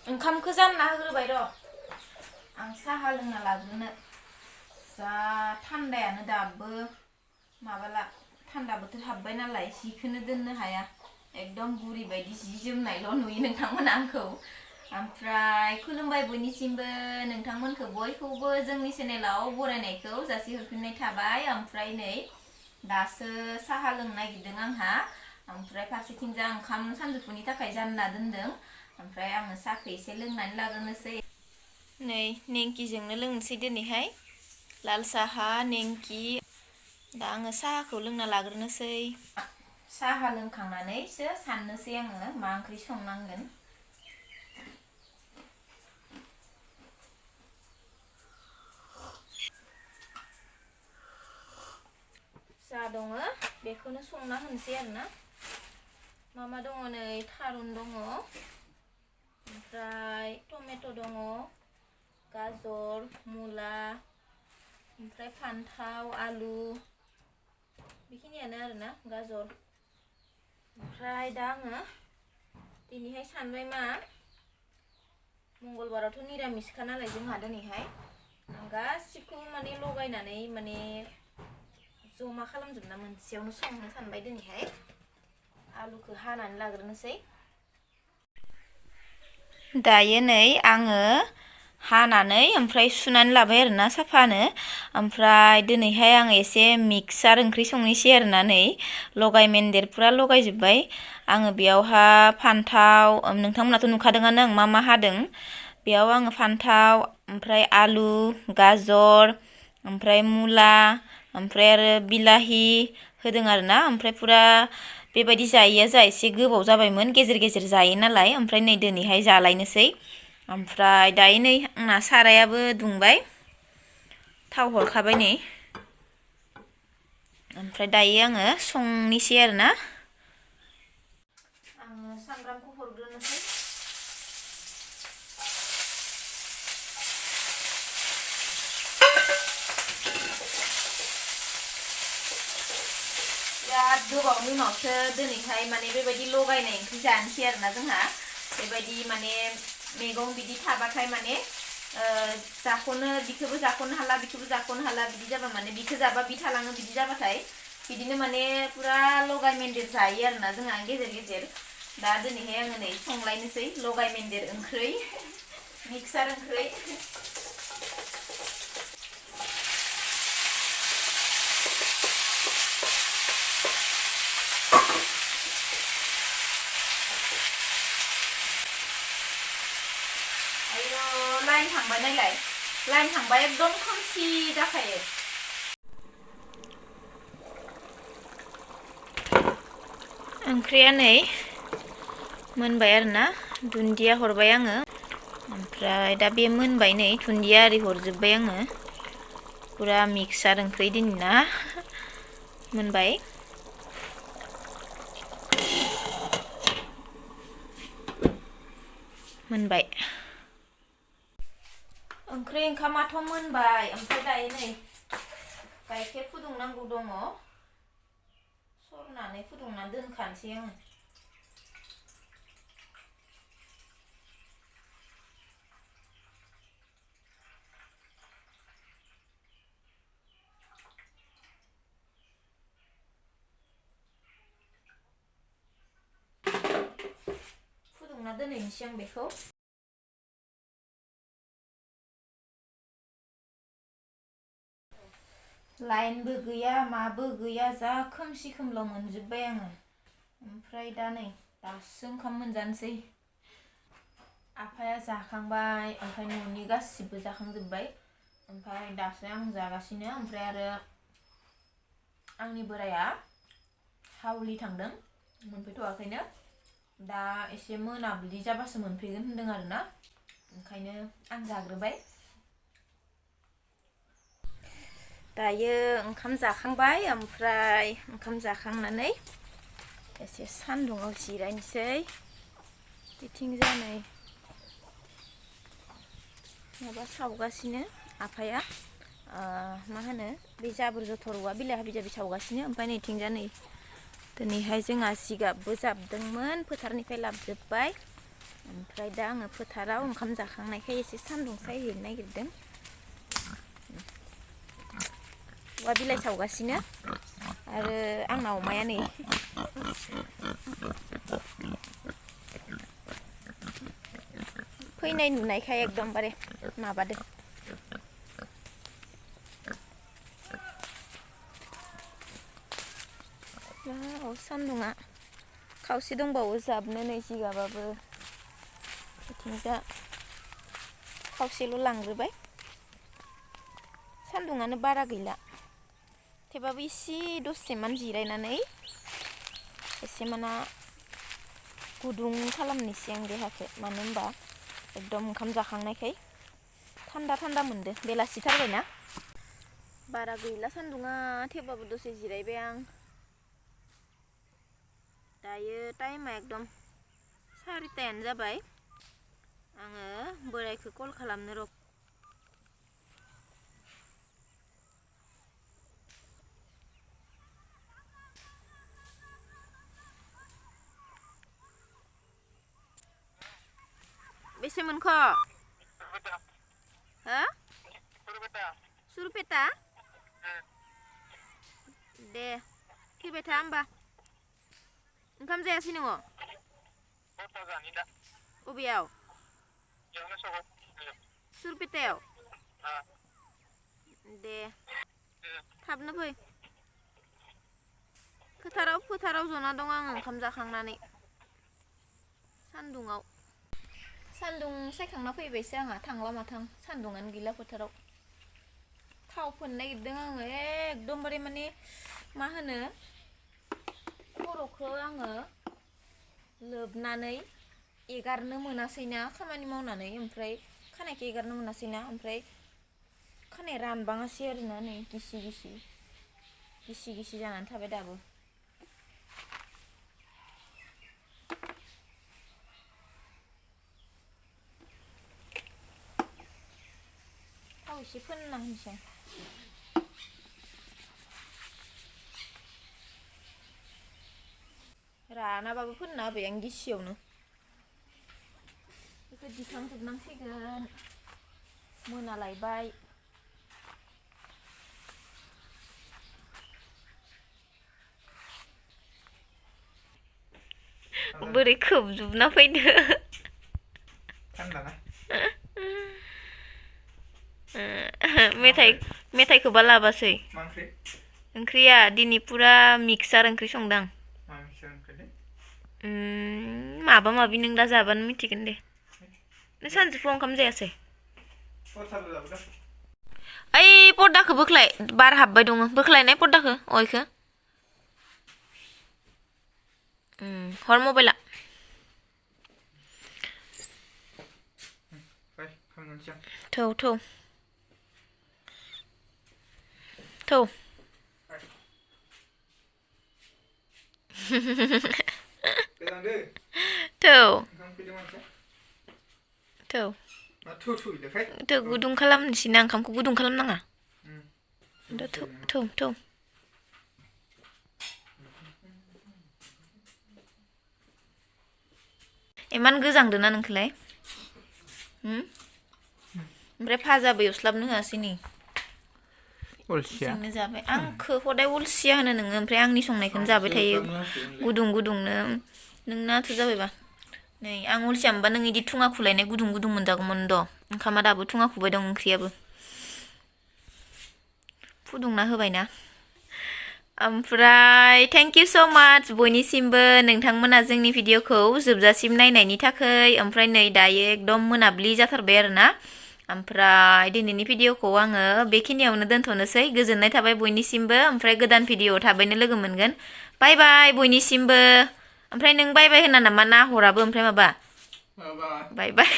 ओंखामखौ जानना होग्रोबाय र' आं साहा लोंना लाग्रोनो जा थान्दायानो दाबो माबाला थान्दा बोथोर हाबबाय नालाय जिखौनो दोननो हाया एकदम बुरि बायदि जि जोमनायल' नुयो नोंथांमोना आंखौ ओमफ्राय खुलुमबाय बयनिसिमबो नोंथांमोनखौ बयखौबो जोंनि चेनेलाव बरायनायखौ जासिहरफिननाय थाबाय ओमफ्राय नै दासो साहा लोंनो नागिरदों आंहा ओमफ्राय फारसेथिंजा ओंखाम सानजौफुनि थाखाय जानना दोनदों ओमफ्राय आङो साहाखौ एसे लोंनानै लाग्रोनोसै नै नेंकिजोंनो लोंनोसै दिनैहाय लाल साहा नेंकि दा आङो साहाखौ लोंना लाग्रोनोसै साहा लोंखांनानैसो साननोसै आङो मा ओंख्रि संनांगोन जा दङ बेखौनो संना होनोसै आरोना मा दङ नै थारुन दङ ओमफ्राय टमेट' दङ गाजर मुला ओमफ्राय फान्थाव आलु बेखिनियानो आरोना गाजर ओमफ्राय दा आङो दिनैहाय सानबाय मा मंगलबारावथ' निरामिसखा नालाय जोंहा दिनैहाय आं गासिबखौबो माने लगायनानै माने जमा खालामजोबना मोनसेयावनो संनो सानबाय दिनैहाय आलुखौ हानानै लाग्रोनोसै दायो नै आङो हानानै ओमफ्राय सुनानै लाबाय आरोना साफानो ओमफ्राय दिनैहाय आङो एसे मिक्सार ओंख्रि संनोसै आरोना नै लगाय मेन्देर पुरा लगायजोब्बाय आङो बेयावहा फान्थाव नोंथांमोनाथ' नुखादोंआनो आं मा हादों बेयाव आङो फान्थाव ओमफ्राय आलु गाजर ओमफ्राय मुला ओमफ्राय आरो बिलाहि होदों आरोना ओमफ्राय पुरा बेबायदि जायैया जा एसे गोबाव जाबायमोन गेजेर गेजेर जायो नालाय ओमफ्राय नै दिनैहाय जालायनोसै ओमफ्राय दायो नै आंना सारायाबो दुंबाय थाव हरखाबाय नै ओमफ्राय दायो आङो संनोसै आरोना आङो सामब्रामखौ हरग्रोनोसै बिराद गोबावनि उनावसो दिनैहाय माने बेबायदि लगायनाय ओंख्रि जानोसै आरोना जोंहा बेबायदि माने मैगं बिदि थाबाथाय माने जाख'नो बिखौबो जाख'नो हाला बिखौबो जाख'नो हाला बिदि जाबा माने बिखौ जाबा बि थालाङो बिदि जाबाथाय बिदिनो माने पुरा लगाय मेन्देर जायो आरोना जोंहा गेजेर गेजेर दा दिनैहाय आङो नै संलायनोसै लगाय मेन्देर ओंख्रै मिक्सार ओंख्रै लाइन थांबाय नायलाय लाइन थांबा एकदम खोमसि जाखायो ओंख्रिया नै मोनबाय आरोना दुन्दिया हरबाय आङो ओमफ्राय दा बे मोनबाय नै दुन्दिया आरि हरजोब्बाय आङो पुरा मिक्सार ओंख्रि दिनैना मोनबाय ओंख्रि ओंखामाथ' मोनबाय ओमफ्राय दायो नै गाइखेर फुदुंनांगौ दङ सरनानै फुदुंना दोनखानोसै आङो फुदुंना दोनहैनोसै आं बेखौ लाइनबो गैया माबो गैया जा खोमसि खोमलाव मोनजोब्बाय आङो ओमफ्राय दा नै दासो ओंखाम मोनजानोसै आफाया जाखांबाय ओमफ्राय न'नि गासिबो जाखांजोब्बाय ओमफ्राय दासो आं जागासिनो ओमफ्राय आरो आंनि बोराया हावलि थांदों मोनफैथ'वाखैनो दा एसे मोनाबिलि जाबासो मोनफैगोन होनदों आरोना ओंखायनो आं जाग्रोबाय दायो ओंखाम जाखांबाय ओमफ्राय ओंखाम जाखांनानै एसे सान्दुङाव जिरायनोसै बिथिंजाय नै माबा सावगासिनो आफाया मा होनो बे जाबोर जथर औवा बिलाइ हाबि जाबि सावगासिनो ओमफ्राय नैथिंजा नै दिनैहाय जोंहा जिगाबबो जाबदोंमोन फोथारनिफ्राय लाबोजोब्बाय ओमफ्राय दा आङो फोथाराव ओंखाम जाखांनायखाय एसे सान्दुं सायहैनो नागिरदों औवा बिलाइ सावगासिनो आरो आंना अमाया नै फैनाय नुनायखाय एकदमबारे माबादो वाव सान्दुङा खावसे दंबावो जाबनो नै जिगाबाबो बिथिंजा खावसेल' लांग्रोबाय सान्दुङानो बारा गैला थेवबाबो इसे दसेमान जिरायनानै एसे माना गुदुं खालामनोसै आं देहाखौ मानो होनबा एकदम ओंखाम जाखांनायखाय थान्दा थान्दा मोनदो बेलासिथारबायना बारा गैला सान्दुङा थेवबाबो दसे जिरायबाय आं दायो टाइमा एकदम 4टायानो जाबाय आङो बोरायखौ कल खालामनो र' बेसे मोनख' हो सुरुपेटा दे फैबाय था होमबा ओंखाम जायासै नोङो अबेयाव सुरुपेटायाव दे थाबनो फै फोथाराव जना दं आं ओंखाम जाखांनानै सान्दुङाव सान्दुं सायखांना फैबायसो आंहा थांला माथां सान्दुङानो गैला फोथाराव थाव फोननो नागिरदों आङो एकदमबारे माने मा होनो खर'खौ आङो लोबनानै एगारनो मोनासैना खामानि मावनानै ओमफ्राय खानायखौ एगारनो मोनासैना ओमफ्राय खानाया रानबाङासै आरोना नै गिसि जानानै थाबाय दाबो थाव एसे फोनना होनोसै रानाबाबो फोनना होबाय आं गिसियावनो बेखौ दिखांजोबनांसिगोन मोनालायबाय बोरै खोबजोबना फैदो मेथाइखौबा लाबासै ओंख्रिया दिनै पुरा मिक्सार ओंख्रि संदां माबा माबि नों दा जाबानो मिथिगोन दे नों सानजौफुआव ओंखाम जायासै ओइ पर्दाखौ बोख्लाय बार हाबबाय दङ बोख्लायनाय पर्दाखौ अयखौ हर मबाइला थौ गुदुं खालामनोसै ना ओंखामखौ गुदुं खालामनाङा थौ इमान गोजांदोना नोंखौलाय ओमफ्राय भाजाबो एवस्लाबनो होआसै नै जोंनो जाबाय आंखौ हदाय अलसिया होनो नोङो ओमफ्राय आंनि संनायखौनो जाबाय थायो गुदुंनो नोंनाथ' जाबायबा नै आं अलसिया मोनबा नों इदि थुङा खुलायनाय गुदुं मोनजागौमोन द' ओंखामा दाबो थुङा खुबाय दं ओंख्रियाबो फुदुंना होबायना ओमफ्राय थेंक इउ स' माच बयनिसिमबो नोंथांमोना जोंनि भिडिअखौ जोबजासिम नायनायनि थाखाय ओमफ्राय नै दायो एकदम मोनाब्लि जाथारबाय आरोना ओमफ्राय दिनैनि भिडिअखौ आङो बेखिनियावनो दोनथ'नोसै गोजोननाय थाबाय बयनिसिमबो ओमफ्राय गोदान भिडिअ थाबैनो लोगो मोनगोन बाय बाय बयनिसिमबो ओमफ्राय नों बाय बाय होना नामा ना हराबो ओमफ्राय माबा बाय बाय